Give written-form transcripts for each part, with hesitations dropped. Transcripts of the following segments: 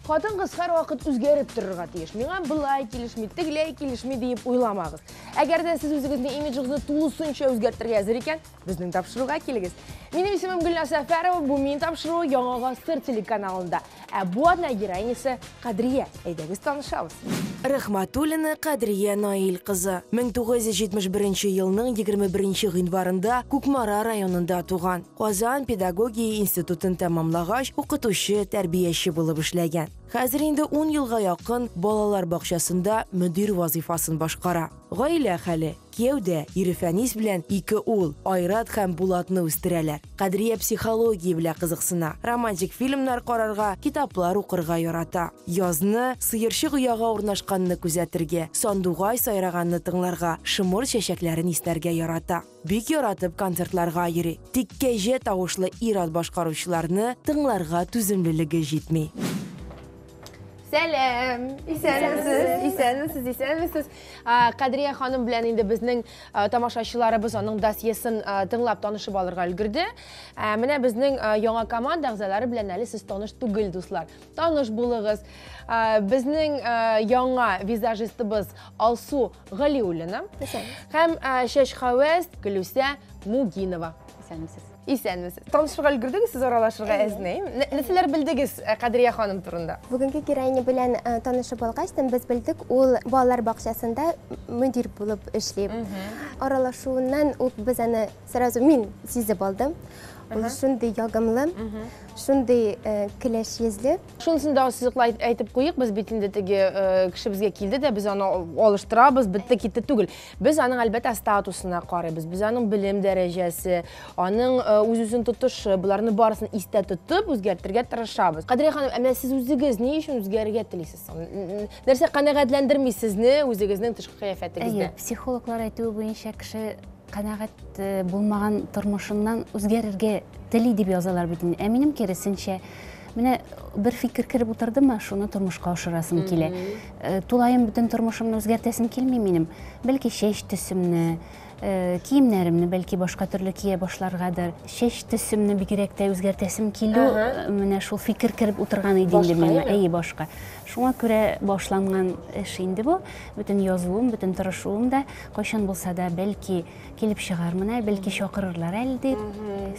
Хатын-кыз һәрвакыт үзгәреп торырга тиеш. Миңа болай килешми, тегеләй килешми диеп уйламагыз. Әгәр дә сез үзегезнең имиджыгызны тулысынча үзгәртергә әзер икән, безнең тапшыруга килегез. Минем исемем Гөлназ Сәфәрова, бу мин тапшыруы Яңа гасыр телеканалында. Ә бу атна героинясы Кадрия. Әйдәгез танышабыз. Рәхмәтуллина Кадрия Наил кызы 1971 елның 21 гыйнварында Кукмара районында туган. Казан педагогия институтын тәмамлагач, укытучы, тәрбияче булып эшләгән. Хәзер инде 10 елга якын балалар бакчасында мөдир вазыйфасын башкара. Гаилә хәле, кияүдә, ире Фәнис белән ике ул, Айрат һәм Булатны үстерәләр. Кадрия психология белән кызыксына, романтик фильмнар карарга, китаплар укырга ярата. Язны сыерчык ояга урнашканны күзәтергә, сандугач сайраганны тыңларга, шомырт чәчәкләрен иснәргә ярата. Бик яратып концертларга йөри. Тик кәҗә тавышлы ир-ат башкаручыларны тыңларга түземлелеге җитми. Сәлам! Исәнмесез, исәнмесез, исәнмесез. Кадрия ханым белән инде безнең тамашачыларыбыз аның досьесын тыңлап танышып алырга өлгерде. Менә безнең яңа команда әгъзалары белән әле сез таныш түгел, дуслар. Таныш булыгыз. Безнең яңа визажистыбыз Алсу Галиуллина һәм чәч хәвәс Гөлүсә Мугинова. Исәнмесез. Исәнмесез. Танышырга өлгердегез сез, аралашырга әзме? Нәрсәләр белдегез Кадрия ханым турында? Бүгенге героиня белән танышып алгач, без белдек, ул балалар бакчасында мөдир булып эшли. Аралашуыннан ук без аны сразу мин сизеп алдым. Ул шундый ягымлы, шундый көләч йөзле. Шунысын да ассызыклы әйтеп куйыйк, без бит инде теге кеше безгә килде дә, без аны алыштырабыз, бетте китте түгел. Без аның, әлбәттә, статусына карыйбыз, без аның белем дәрәҗәсе, аның үз-үзен тотышы, боларны барысын истә тотып, үзгәртергә тырышабыз. Кадрия ханым, ә менә сез үзегез ни өчен үзгәрергә телисез соң? Нәрсә канәгатьләндерми сезне үзегезнең тышкы кыяфәтегездә? Әйе, психологлар әйтүе буенча, кеше канәгать булмаган тормышыннан үзгәрергә тели дип язалар бит инде. Ә минем киресенчә, менә бер фикер кереп утырдымы, шуны тормышка ашырасым килә. Тулаем бөтен тормышымны үзгәртәсем килми минем. Бәлки чәч төсемне, киемнәремне бәлки башка төрле кия башларгадыр. Чәч төсемне бигрәк тә үзгәртәсем килү, менә шул фикер кереп утырган иде инде миңа. Әйе, башка. Шуңа күрә башланган эш инде бу. Бөтен язуым, бөтен тырышуым да кайчан булса да бәлки килеп чыгармын әле, бәлки чакырырлар әле дип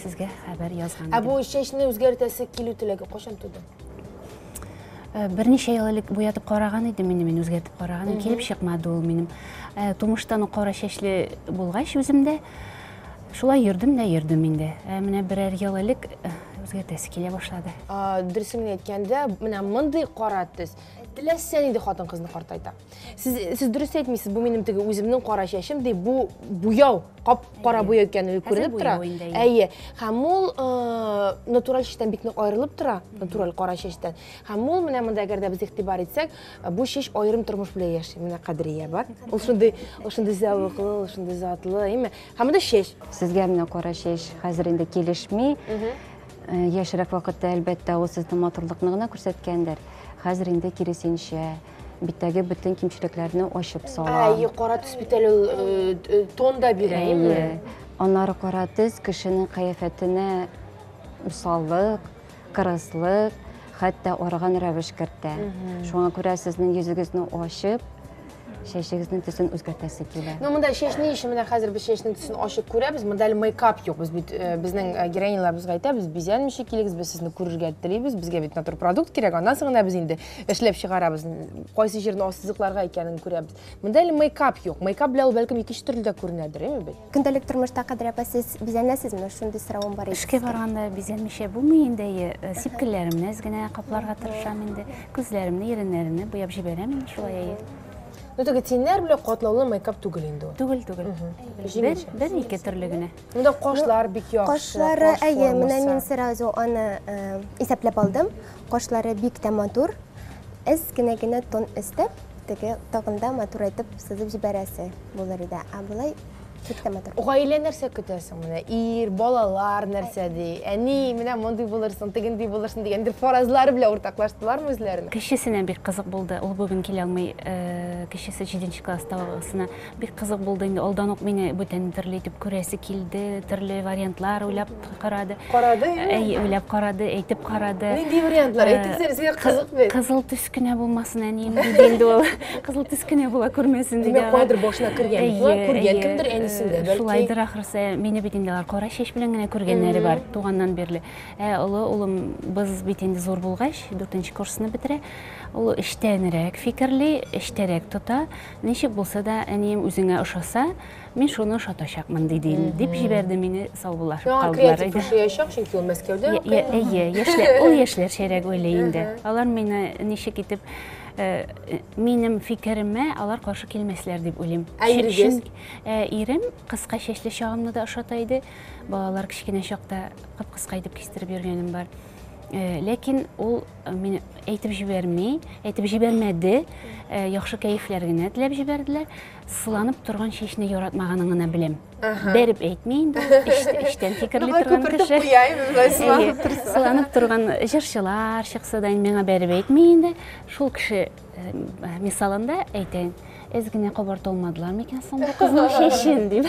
сезгә хәбәр язган. Ә бу чәчне үзгәртәсе килү теләге кайчан туды? Берничә ел элек буятып караган идем инде мин, үзгәртеп караган, килеп чыкмады ул минем. Тумыштан ук кара чәчле булгач үзем дә шулай йөрдем дә йөрдем инде. Ә менә берәр ел элек үзгәртәсе килә башлады. Дөресен генә әйткәндә, менә мондый кара төс теләсә нинди хатын-кызны картайта. Сез дөрес әйтмисез, бу минем теге үземнең кара чәчем ди, бу буяу, кап-кара буяу икәне күренеп тора. Әйе. Һәм ул натураль чәчтән бик нык аерылып тора, натураль кара чәчтән. Һәм ул менә монда әгәр дә без игътибар итсәк, бу чәч аерым тормыш белән яши. Менә Кадрия бар. Ул шундый, ул шундый зәвыклы, ул шундый затлы, әйеме? Һәм монда чәч. Сезгә менә кара чәч хәзер инде килешми. Яшьрәк вакытта, әлбәттә, ул сезнең матурлыкны гына күрсәткәндер. Хәзер инде киресенчә, биттәге бөтен кимчелекләрне ачып сала. Әйе, кара төс бит әле ул тон да бирә, әйеме? Аннары кара төс кешенең кыяфәтенә усаллык, кырыслык, хәтта арыган рәвеш кертә. Шуңа күрә сезнең йөзегезне ачып, чәчегезнең төсен үзгәртәсе килә. Ну, монда чәч ни өчен менә хәзер без чәчнең төсен ачык күрәбез, монда әле мейкап юк. Без бит безнең героиняларыбызга әйтәбез, бизәнмичә килегез, без сезне күрергә телибез, безгә бит натур продукт кирәк, аннан соң гына без инде эшләп чыгарабыз, кайсы җирне ассызыкларга икәнен күрәбез. Монда әле мейкап юк. Мейкап белән ул бәлкем икенче төрле дә күренәдер, әйме бит? Көндәлек тормышта, Кадрия апа, сез бизәнәсезме? Шундый соравым бар иде. Эшкә барганда бизәнмичә булмый инде, әйе. Сипкелләремне әз генә капларга тырышам инде. Күзләремне, иреннәремне буяп җибәрәм инде шулай, әйе. Ну, теге тиннәр белән катлаулы мейкап түгел инде ул. Түгел, түгел. Бер, бер ике төрле генә. Монда кашлар бик яхшы. Кашлары, әйе, менә мин сразу аны исәпләп алдым. Кашлары бик тә матур. Әз генә генә тон өстәп, теге тагын да матурайтып сызып җибәрәсе булыр иде. Ә болай. Бик тә матур. Гаилә нәрсә көтә соң менә? Ир, балалар нәрсә ди? Әни, менә мондый булырсың, тегендей булырсың дигәндер фаразлары белән уртаклаштылармы үзләренең? Кечесенә бик кызык булды. Ул бүген килә алмый. Кечесе 7 класстагысына бик кызык булды инде. Алдан ук мине бүтән төрле итеп күрәсе килде, төрле вариантлар уйлап карады. Карады? Әй, уйлап карады, әйтеп карады. Нинди вариантлар? Әйтегез, безгә кызык бит. Кызыл төс кенә булмасын, әнием, диде инде ул. Кызыл төс кенә була күрмәсен диде. Димәк, кайдыр башына кергән, күргән кемдер әнисендә, бәлки. Шулайдыр ахрысы. Мине бит инде алар кара чәч белән генә күргәннәре бар туганнан бирле. Ә олы улым без бит инде зур булгач, 4 курсны бетерә. Ул эчтәнрәк фикерли, эчтәрәк тота. Ничек булса да, әнием үзеңә ошаса, мин шуны ошатачакмын диде инде, дип җибәрде мине, саубуллашып калдылар. Креатив ошаячак, чөнки ул Мәскәүдә укый. Әйе, яшьләр, ул яшьләрчәрәк уйлый инде. Алар мине ничек итеп, минем фикеремә алар каршы килмәсләр дип уйлыйм. Ә ирегез? Ирем кыска чәчле чагымны да ошата иде. Балалар кечкенә чакта кып-кыска итеп кистереп йөргәнем бар. Ләкин ул мине әйтеп җибәрми, әйтеп җибәрмәде. Яхшы кәефләр генә теләп җибәрделәр. Сыланып торган чәчне яратмаганын гына беләм. Бәреп әйтми инде, эчтән фикерли торган кеше. Сыланып торган җырчылар чыкса да миңа бәреп әйтми инде. Шул кеше мисалында әйтәйин. Әз генә кабарта алмадылар микән соң бу кызның чәчен дип.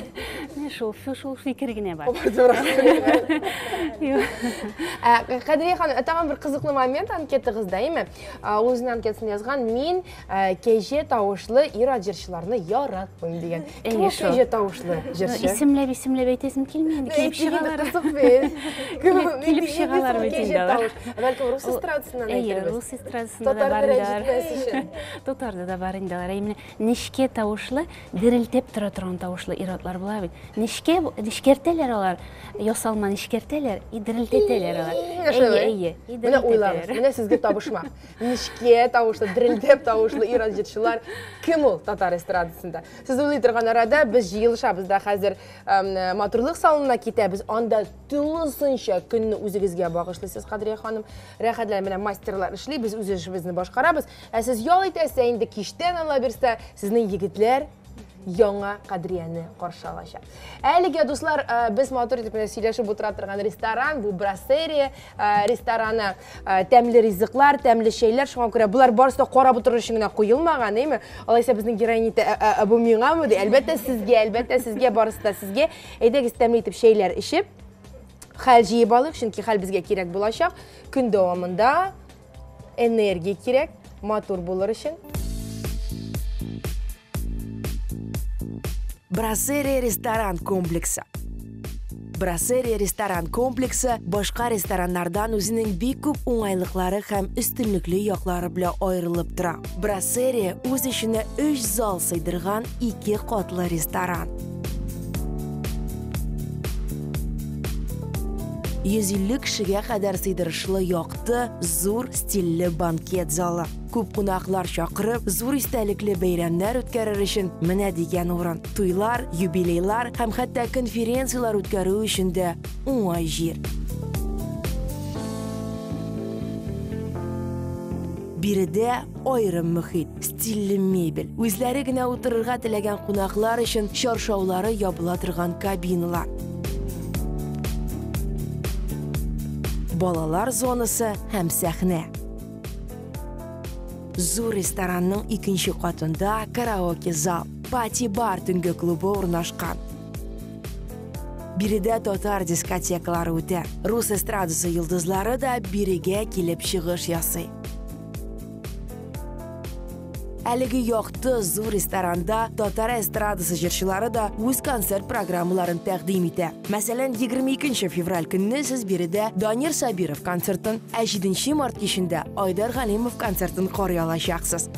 Менә шул фикер генә бар. Кадрия ханым, тагын бер кызыклы момент анкетагызда, әйме? Ул үзенең анкетасын язган, мин кәҗә тавышлы ир-ат җырчыларны яратмыйм дигән. Кем ул кәҗә тавышлы җырчы? Исемләп, исемләп әйтәсем килми инде. Килеп чыгалар. Кызык бит. Килеп чыгалар бит инде алар. Бәлки рус эстрадасыннан әйтербез. Рус эстрадасында да бар инде. Татарда да бар инде алар. Әйе, нечкә тавышлы, дерелтеп тора торган тавышлы ир-атлар була бит. Нечкә, нечкәртәләр алар, ясалма нечкәртәләр, и дерелтәтәләр алар. Әйе, әйе, и Менә уйлагыз, менә сезгә табышмак. Нечкә тавышлы, дерелтеп тавышлы ир-ат җырчылар кем ул татар эстрадасында? Сез уйлый торган арада без җыелышабыз да хәзер матурлык салонына китәбез. Анда тулысынча көнне үзегезгә багышлыйсыз, Кадрия ханым. Рәхәтләнеп менә мастерлар эшли, без үз эшебезне башкарабыз. Ә сез ял итәсез, инде кичтән ала бирсә, сезнең егетләр яңа Кадрияне каршы алачак. Әлегә, дуслар, без матур итеп менә сөйләшеп утыра торган ресторан, бу Брасерия рестораны, тәмле ризыклар, тәмле чәйләр, шуңа күрә болар барысы да карап утырыр өчен генә куелмаган, әйме? Алайса безнең героиня әйтә, бу миңамы ди? Әлбәттә сезгә, әлбәттә сезгә, барысы да сезгә. Әйдәгез тәмле итеп чәйләр эчеп, хәл җыеп алыйк, чөнки хәл безгә кирәк булачак. Көн дәвамында энергия кирәк, матур булыр өчен. Брасерия ресторан комплексы. Брасерия ресторан комплексы башка рестораннардан үзенең бик күп уңайлыклары һәм өстенлекле яклары белән аерылып тора. Брасерия үз эченә 3 зал сыйдырган 2 катлы ресторан. 150 кешегә кадәр сыйдырышлы якты, зур стильле банкет залы. Күп кунаклар чакырып, зур истәлекле бәйрәмнәр үткәрер өчен менә дигән урын. Туйлар, юбилейлар һәм хәтта конференцияләр үткәрү өчен дә уңай җир. Биредә аерым мөхит, стильле мебель. Үзләре генә утырырга теләгән кунаклар өчен чаршаулары ябыла торган кабиналар. Балалар зонасы һәм сәхнә. Зур ресторанның икенче катында караоке зал, пати-бар төнге клубы урнашкан. Биредә татар дискотекалары үтә. Рус эстрадасы йолдызлары да бирегә килеп чыгыш ясый. Әлеге якты зур ресторанда татар эстрадасы җырчылары да үз концерт программаларын тәкъдим итә. Мәсәлән, 22 февраль көнне сез биредә Данир Сабиров концертын, ә 7 март кичендә Айдар Галимов концертын карый алачаксыз.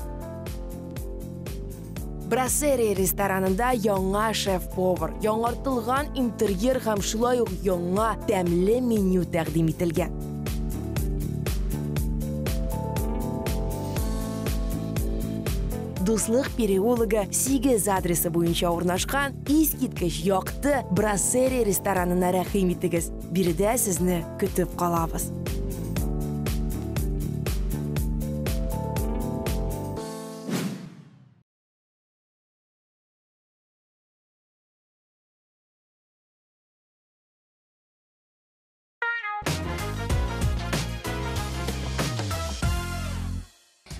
Брасерия ресторанында яңа шеф-повар, яңартылган интерьер һәм шулай ук яңа тәмле меню тәкъдим ителгән. Дуслык переулогы 8 адресы буенча урнашкан искиткеч якты Брасерия ресторанына рәхим итегез. Биредә сезне көтеп калабыз.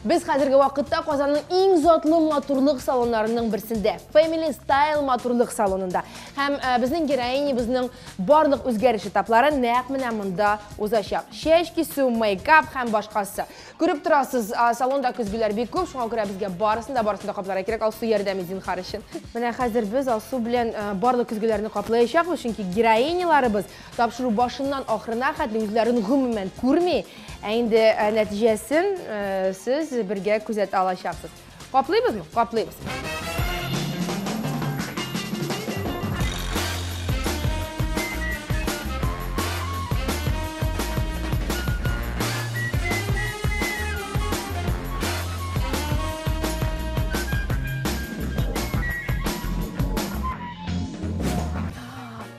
Без хәзерге вакытта Казанның иң затлы матурлык салоннарының берсендә, Family Style матурлык салонында. Һәм безнең героинябызның барлык үзгәреш этаплары нәкъ менә монда узачак. Чәч кисү, мейкап һәм башкасы. Күреп торасыз, салонда көзгеләр бик күп, шуңа күрә безгә барысын да барысын да капларга кирәк. Алсу, ярдәм ит зинһар өчен. Менә хәзер без Алсу белән барлык көзгеләрне каплаячакбыз, чөнки героиняларыбыз тапшыру башыннан ахырына хәтле үзләрен гомумән күрми. Ә инде нәтиҗәсен сез бергә күзәтә алачаксыз. Каплыйбызмы? Каплыйбыз.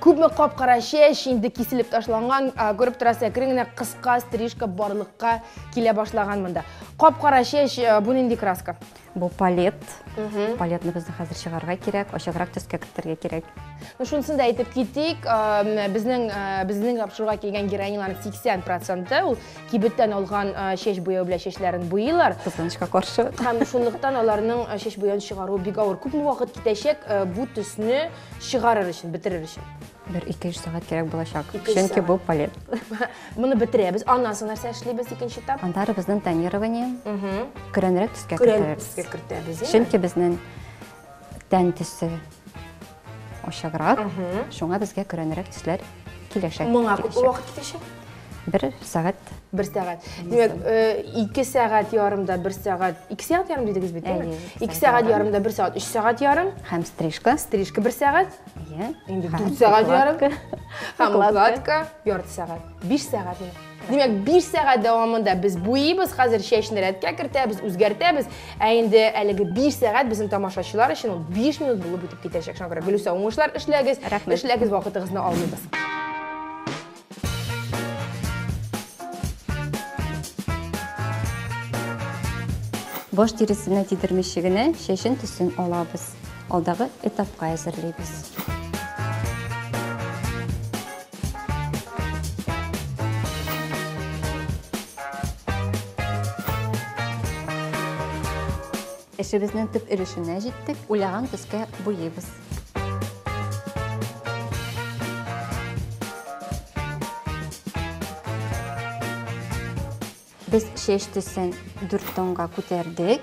Күпме кап-кара чәч инде киселеп ташланган, күреп торасыз, әкрен генә кыска стрижка барлыкка килә башлаган монда. Кап-кара чәч, бу нинди краска? Бу палет. Палетны безне хәзер чыгарга кирәк, ачыграк төскә кертергә кирәк. Ну, шунысын да әйтеп китик, безнең тапшыруга килгән героиняларның 80% ул кибеттән алган чәч буяу белән чәчләрен буйыйлар. Кызганычка каршы. Һәм шунлыктан аларның чәч буяуын чыгаруы бик авыр. Күпме вакыт китәчәк бу төсне чыгарыр өчен, бетерер өчен? Бер ике-өч сәгать кирәк булачак. Ике-өч Чөнки сәгать. бу палет. Моны бетерәбез. Аннан соң нәрсә эшлибез икенче этап? Аннары безнең тонирование. Көрәнрәк төскә Көрән кертәбез. төскә кертәбез, әйеме? Чөнки безнең тән төсе ачыграк, шуңа безгә көрәнрәк төсләр киләчәк. Моңа күпме Киләчәк. вакыт китәчәк? Бер сәгать. Бер сәгать. Димәк, ике сәгать ярымда бер сәгать. Ике сәгать ярым дидегез бит, әйеме? Әйе, ике Ике сәгать сәгать ярым. ярымда бер сәгать, өч сәгать ярым. Һәм стрижка. Стрижка бер сәгать. Әйе. Инде Һәм дүрт сәгать ярым. укладка. Һәм Укладка. укладка ярты сәгать. 5 сәгать менә. Димәк, 5 сәгать дәвамында без буйыбыз, хәзер чәчне рәткә кертәбез, үзгәртәбез. Ә инде әлеге 5 сәгать безнең тамашачылар өчен ул 5 минут булып үтеп китәчәк. Шуңа күрә Гөлүсә, уңышлар эшләгез, Рәхмәт. эшләгез, вакытыгызны алмыйбыз. Баш тиресенә тидермичә генә чәчен төсен алабыз. Алдагы этапка әзерлибез. Эшебезнең төп өлешенә җиттек, уйлаган төскә буйыйбыз. Без чәч төсен 4 тонга күтәрдек.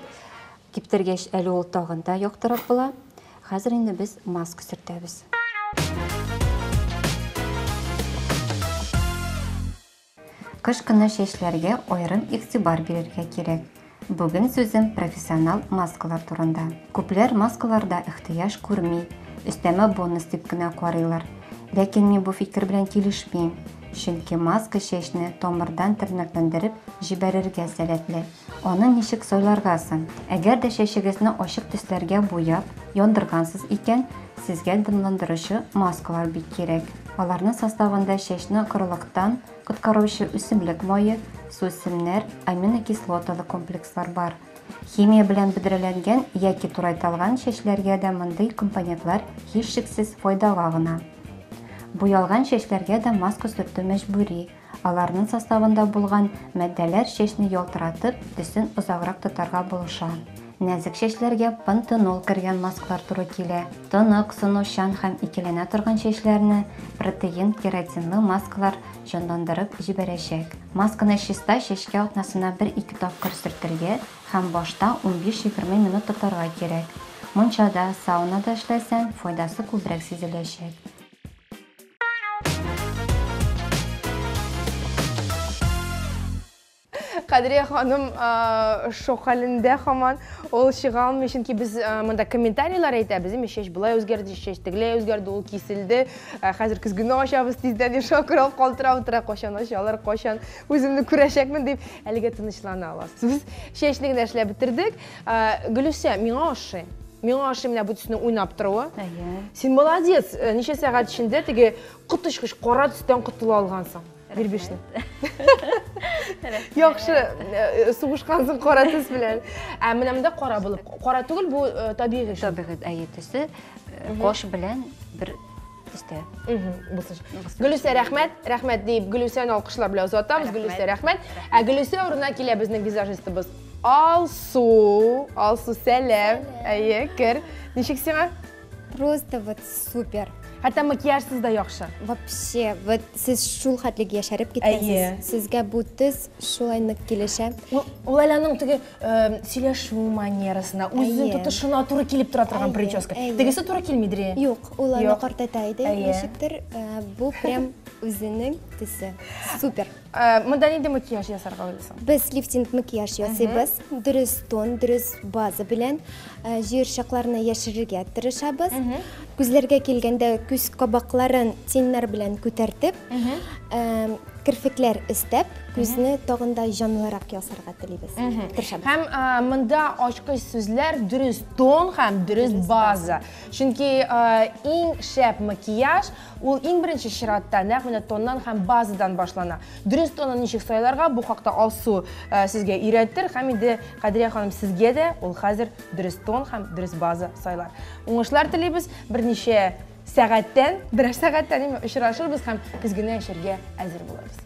Киптергәч әле ул тагын да яктырак була. Хәзер инде без маска сөртәбез. Кыш көне чәчләргә аерым игътибар бирергә кирәк. Бүген сүзем профессионал маскалар турында. Күпләр маскаларда ихтыяҗ күрми, өстәмә бонус дип кенә карыйлар. Ләкин мин бу фикер белән килешмим. Чөнки маска чәчне тамырдан тернәкләндереп җибәрергә сәләтле. Аны ничек сайларга соң? Әгәр дә чәчегезне ачык төсләргә буяп, яндыргансыз икән, сезгә дымландыручы маскалар бик кирәк. Аларның составында чәчне корылыктан коткаручы үсемлек мае, суүсемнәр, аминокислоталы комплекслар бар. Химия белән бөдрәләнгән яки турайталган чәчләргә дә мондый компонентлар һичшиксез файдага гына. Буялган чәчләргә дә маска сөртү мәҗбүри. Аларның составында булган матдәләр чәчне ялтыратып, төсен озаграк тотарга булыша. Нәзек чәчләргә пантенол кергән маскалар туры килә. Тонык, сынучан һәм икеләнә торган чәчләрне протеин, кератинлы маскалар җанландырып җибәрәчәк. Масканы чиста чәчкә атнасына бер-ике тапкыр сөртергә һәм башта унбиш-егерме минут тотарга кирәк. Мунчада, саунада эшләсәң, файдасы күбрәк сизеләчәк. Кадрия ханым, шок хәлендә һаман ул чыга алмый, чөнки без монда комментарийлар әйтәбез, әйме, чәч болай үзгәрде, чәч тегеләй үзгәрде, ул киселде. Хәзер көзгене ачабыз тиздән дип шакырап калтырап утыра, кайчан ачалар, кайчан үземне күрәчәкмен дип әлегә тынычлана аласыз. Без чәчне генә эшләп бетердек. Гөлүсә, миңа ошый. Миңа ошый менә бу төсне уйнап торуы. Әйе. Син молодец, ничә сәгать эчендә теге коточкыч кара төстән котыла алгансың. Бирбишне. Яхшы, сугышкансың кара төс белән. Ә менә монда кара булып, кара түгел, бу табигый шул. Табигый әйе төсе, кош белән бер төстә. Булсын. Гөлүсә, рәхмәт, рәхмәт дип Гөлүсәне алкышлар белән озатабыз. Рәхмәт. Гөлүсә, рәхмәт. Ә Гөлүсә урынына килә безнең визажистыбыз Алсу. Алсу, сәлам. Әйе, кер. Ничек сиңа? Просто вот супер. Хәтта макияжсыз да яхшы. Вообще, вот сез шул хәтлек яшәреп киткәнсез. Сезгә бу төс шулай нык килешә. Ул әле аның теге сөйләшү манерасына, үзен тотышына туры килеп тора торган прическа. Тегесе туры килмидер? Юк, ул аны картайта иде. Ничектер, бу прям үзенең төсе. Супер. Монда нинди макияж ясарга уйлыйсың? Без лифтинг макияж ясыйбыз. Дөрес тон, дөрес база белән. Җыерчыкларны яшерергә тырышабыз. Күзләргә килгәндә күз кабакларын теньнәр белән күтәртеп, керфекләр өстәп, күзне тагын да җанлырак ясарга телибез. Тырышабыз. Һәм монда ачкыч сүзләр дөрес тон һәм дөрес база. Чөнки иң шәп макияж ул иң беренче чиратта нәкъ менә тоннан һәм базадан башлана. Дөрес тонны ничек сайларга, бу хакта Алсу сезгә өйрәтер һәм инде Кадрия ханым сезгә дә ул хәзер дөрес тон һәм дөрес база сайлар. Уңышлар телибез. Берничә сәгатьтән, берәр сәгатьтән инде очрашырбыз һәм көзгене эчәргә әзер булырбыз.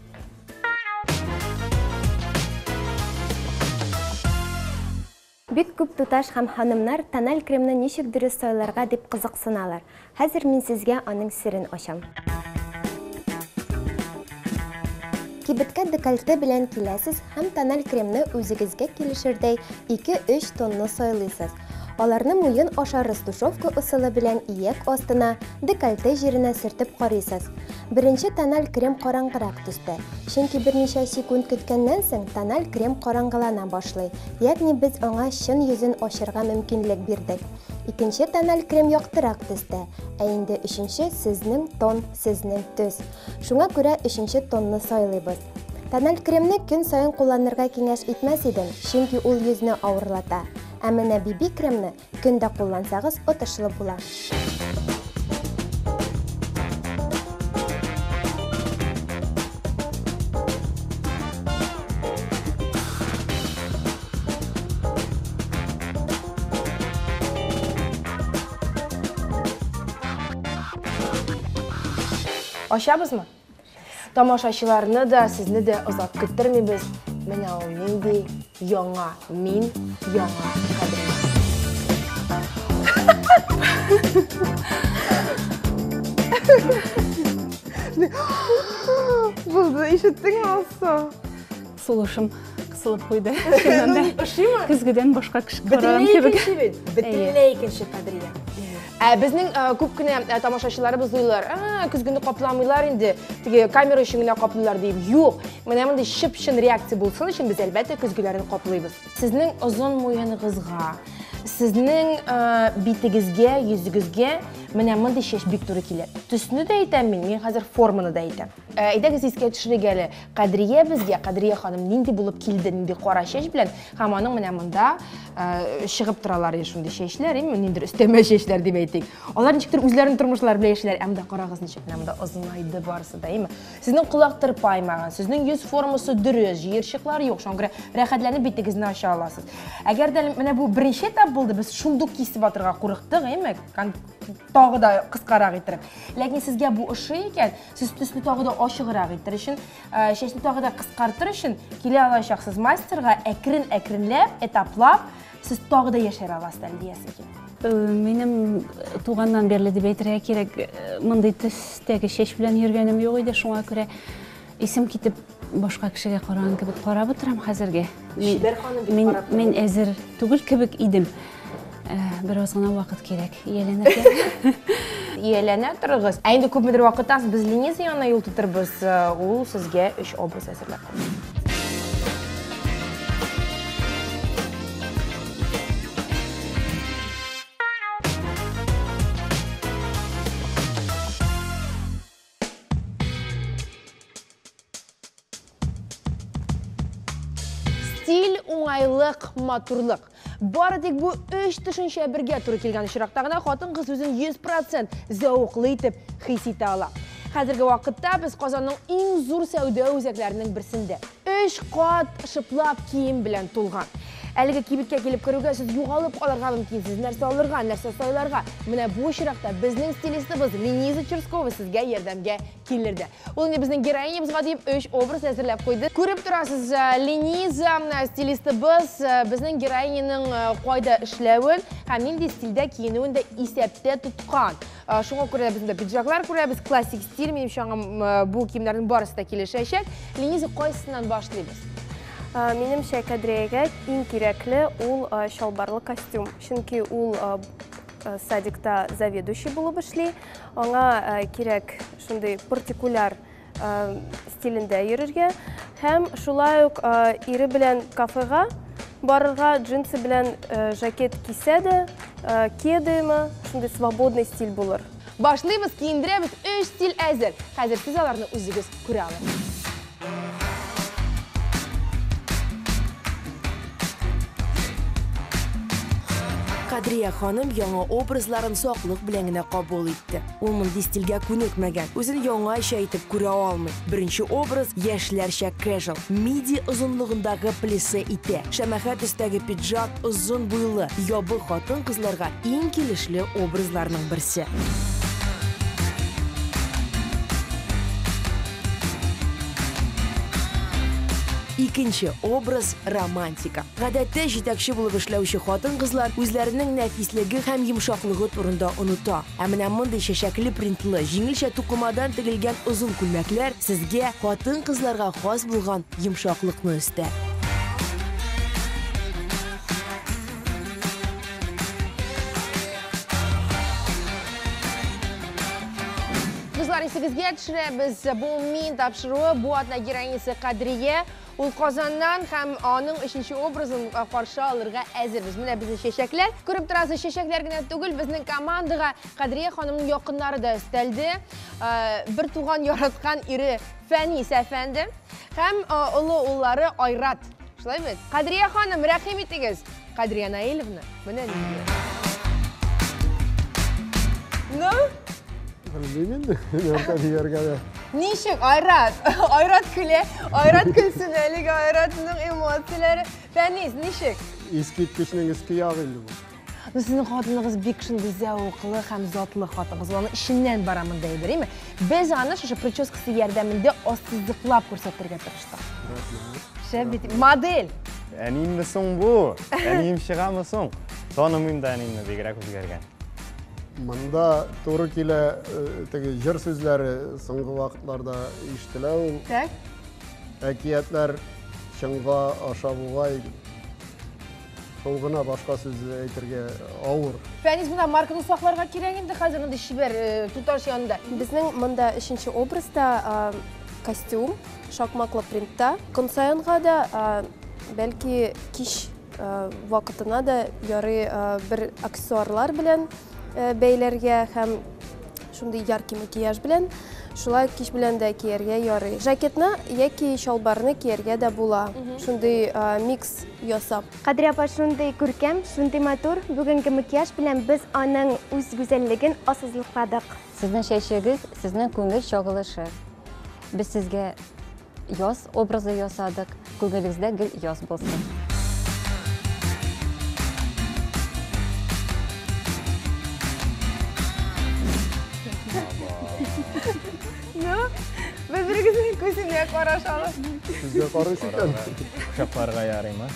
Бик күп туташ һәм ханымнар тональ кремны ничек дөрес сайларга дип кызыксыналар. Хәзер мин сезгә аның серен ачам. Кибеткә декольте белән киләсез һәм тональ кремны үзегезгә килешердәй 2-3 тонны сайлыйсыз. Аларны муен аша растушевка ысулы белән ияк астына, декольте җиренә сөртеп карыйсыз. Беренче тональ крем караңгырак төстә. Чөнки берничә секунд көткәннән соң тональ крем караңгылана башлый. Ягъни без аңа чын йөзен ачырга мөмкинлек бирдек. Икенче тональ крем яктырак төстә, ә инде өченче сезнең тон, сезнең төс. Шуңа күрә өченче тонны сайлыйбыз. Тональ кремны көн саен кулланырга киңәш итмәс идем, чөнки ул йөзне авырлата. Ә менә BB кремны көндә куллансагыз отышлы була. Ачабызмы? Тамашачыларны да, сезне дә озак көттермибез. Менә ул нинди яңа мин, яңа Кадрия. Булды, ишеттеңме, Алсу? Сулышым кысылып куйды. Чыннан да. Ошыймы? Көзгедән башка кеше караган Бөтенләй кебек. икенче бит. Бөтенләй икенче Кадрия. Ә безнең күп кенә тамашачыларыбыз уйлар, көзгене капламыйлар инде, теге камера өчен генә каплыйлар дип. Юк, менә мондый чып-чын реакция булсын өчен без әлбәттә көзгеләрен каплыйбыз. Сезнең озын муеныгызга, сезнең битегезгә, йөзегезгә менә мондый чәч бик туры килә. Төсне дә әйтәм мин, мин хәзер форманы да әйтәм. Әйдәгез искә төшерик әле. Кадрия безгә, Кадрия ханым нинди булып килде, нинди кара чәч белән, һәм аның менә монда чыгып торалар инде шундый чәчләр, әйме, ниндидер өстәмә чәчләр дип әйтик. Алар ничектер үзләренең тормышлары белән яшиләр. Ә монда карагыз ничек, менә монда озынайды барысы да, әйме. Сезнең колак тырпаймаган, сезнең йөз формасы дөрес, җыерчыклар юк, шуңа күрә рәхәтләнеп битегезне ача аласыз. Әгәр дә менә бу беренче этап булды, без шундук кисеп атырга курыктык, әйме, тагы да кыскарак иттереп. Ләкин сезгә бу ошый икән, сез төсне тагы да ачыграк иттерер өчен, чәчне тагы да кыскартыр өчен килә алачаксыз мастерга, әкрен-әкренләп, этаплап, сез тагы да яшәрә аласыз әле диясе килә. Минем туганнан бирле дип әйтергә кирәк, мондый төстәге чәч белән йөргәнем юк иде, шуңа күрә исем китеп башка кешегә караган кебек карап утырам хәзергә. Чибәр ханым бик карап Мин тора. әзер түгел кебек идем. Бераз гына вакыт кирәк, ияләнергә. Ияләнә торыгыз. Ә инде күпмедер вакыттан без Лениза янына юл тотырбыз, ул сезгә өч образ әзерләп куйды. Стиль, уңайлык, матурлык. Бары тик бу өч төшенчә бергә туры килгән очракта гына хатын-кыз үзен 100% зәвыклы итеп хис итә ала. Хәзерге вакытта без Казанның иң зур сәүдә үзәкләренең берсендә. Өч кат шыплап кием белән тулган. Әлеге кибеткә килеп керүгә сез югалып калырга мөмкинсез. Нәрсә алырга, нәрсә сайларга. Менә бу очракта безнең стилистыбыз Лениза Черскова сезгә ярдәмгә килер дә. Ул инде безнең героинябызга дип 3 образ әзерләп куйды. Күреп торасыз, Лениза стилистыбыз безнең героиняның кайда эшләвен һәм нинди стильдә киенүен дә исәптә тоткан. Шуңа күрә без монда пиджаклар күрәбез, классик стиль, минемчә, аңа бу киемнәрнең барысы да килешәчәк. Лениза, кайсыннан башлыйбыз? Минемчә, Кадриягә иң кирәкле ул чалбарлы костюм, чөнки ул садикта заведующий булып эшли. Аңа кирәк шундый партикуляр стилендә йөрергә һәм шулай ук ире белән кафега барырга, джинсы белән жакет кисә дә, кедымы, шундый свободный стиль булыр. Башлыйбыз, киендерәбез, 3 стиль әзер. Хәзер сез аларны үзегез күрә аласыз. Кадрия ханым яңа образларын саклык белән генә кабул итте. Ул мондый стильгә күнекмәгән, үзен яңача итеп күрә алмый. Беренче образ яшьләрчә casual, миди озынлыгындагы плесе итә. Шәмәхә төстәге пиджак озын буйлы, ябык хатын-кызларга иң килешле образларның берсе. Икенче образ романтика. Гадәттә җитәкче булып эшләүче хатын-кызлар үзләренең нәфислеге һәм йомшаклыгы турында оныта. Ә менә мондый чәчәкле принтлы, җиңелчә тукымадан тегелгән озын күлмәкләр сезгә хатын-кызларга хас булган йомшаклыкны өстәр. Дуслар, исегезгә төшерәбез, бу мин тапшыруы, бу атна героинясы Кадрия. Ул Казаннан һәм аның өченче образын каршы алырга әзербез. Менә безнең чәчәкләр. Күреп торасыз, чәчәкләр генә түгел, безнең командага Кадрия ханымның якыннары да өстәлде. Бер туган яраткан ире Фәнис әфәнде һәм олы уллары Айрат. Шулай бит? Кадрия ханым, рәхим итегез. Кадрия Наилевна, менә нинди. Ну? Белмим инде, нәрсә дияргә дә. Ничек, Айрат? Айрат көлә, Айрат көлсен әлеге Айратның эмоцияләре. Фәнис, ничек? Искиткечнең иске ягы инде бу. Ну, сезнең хатыныгыз бик шундый зәвыклы һәм затлы хатыныгыз. Ул аның эченнән бара монда әйбер, әйме? Без аны шушы прическасы ярдәмендә ассызыклап күрсәтергә тырыштык. Шәп бит. Модель. Әниемме соң бу? Әнием чыгамы соң? Танымыйм да әниемне, бигрәк үзгәргән. Монда туры килә теге җыр сүзләре соңгы вакытларда ишетелә ул. Так. Әкиятләр чынга аша бугай. Шул гына, башка сүз әйтергә авыр. Фәнис, монда марканы сакларга кирәк инде хәзер мондый чибәр туташ янында. Безнең монда өченче образда костюм, шакмаклы принтта. Көн саенга да, бәлки кич вакытына да ярый бер аксессуарлар белән бәйләргә һәм шундый яркий макияж белән, шулай кич белән дә кияргә ярый. Жакетны яки чалбарны кияргә дә була. Шундый микс ясап. Кадрия апа шундый күркәм, шундый матур. Бүгенге макияж белән без аның үз гүзәллеген ассызыкладык. Сезнең чәчегез, сезнең күңел чагылышы. Без сезгә яз образы ясадык. Күңелегездә гел яз булсын. Ну, без бер-беребезнең күзенә карашабыз. Күзгә карыйсыз икән. Кочакларга ярыймы?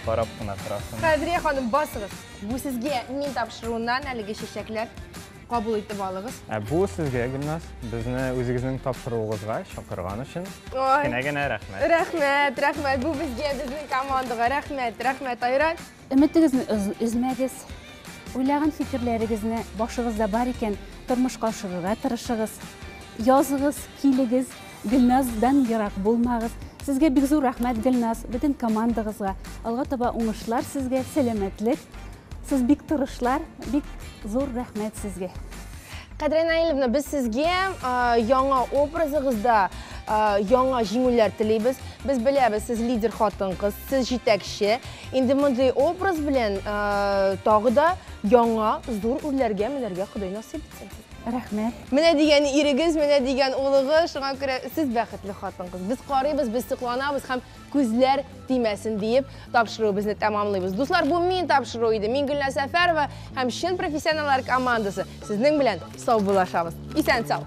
Карап кына торасың. Кадрия ханым, басыгыз. Бу сезгә мин тапшыруыннан әлеге чәчәкләр кабул итеп алыгыз. Ә бу сезгә, Гөлназ, безне үзегезнең тапшыруыгызга чакырган өчен Ой. кечкенә генә рәхмәт. Рәхмәт, рәхмәт. Бу безгә, безнең командага рәхмәт, рәхмәт, Айрат. Өметегезне өзмәгез. Уйлаган фикерләрегезне башыгызда бар икән, тормышка ашырырга тырышыгыз. Языгыз, килегез, Гөлназдан ерак булмагыз. Сезгә бик зур рәхмәт, Гөлназ, бөтен командагызга. Алга таба уңышлар сезгә, сәламәтлек. Сез бик тырышлар, бик зур рәхмәт сезгә. Кадрия Наилевна, без сезгә яңа образыгызда яңа җиңүләр телибез. Без беләбез, сез лидер хатын-кыз, сез җитәкче. Инде мондый образ белән тагы да Яңа зур үрләргә менәргә Ходай насыйп итсен сезгә. Рәхмәт. Менә дигән ирегез, менә дигән улыгыз, шуңа күрә сез бәхетле хатын-кыз. Без карыйбыз, без сокланабыз һәм күзләр тимәсен диеп тапшыруыбызны тәмамлыйбыз. Дуслар, бу мин тапшыру иде. Мин Гөлназ Сәфәрова һәм чын профессионаллар командасы сезнең белән саубуллашабыз. Исән сау.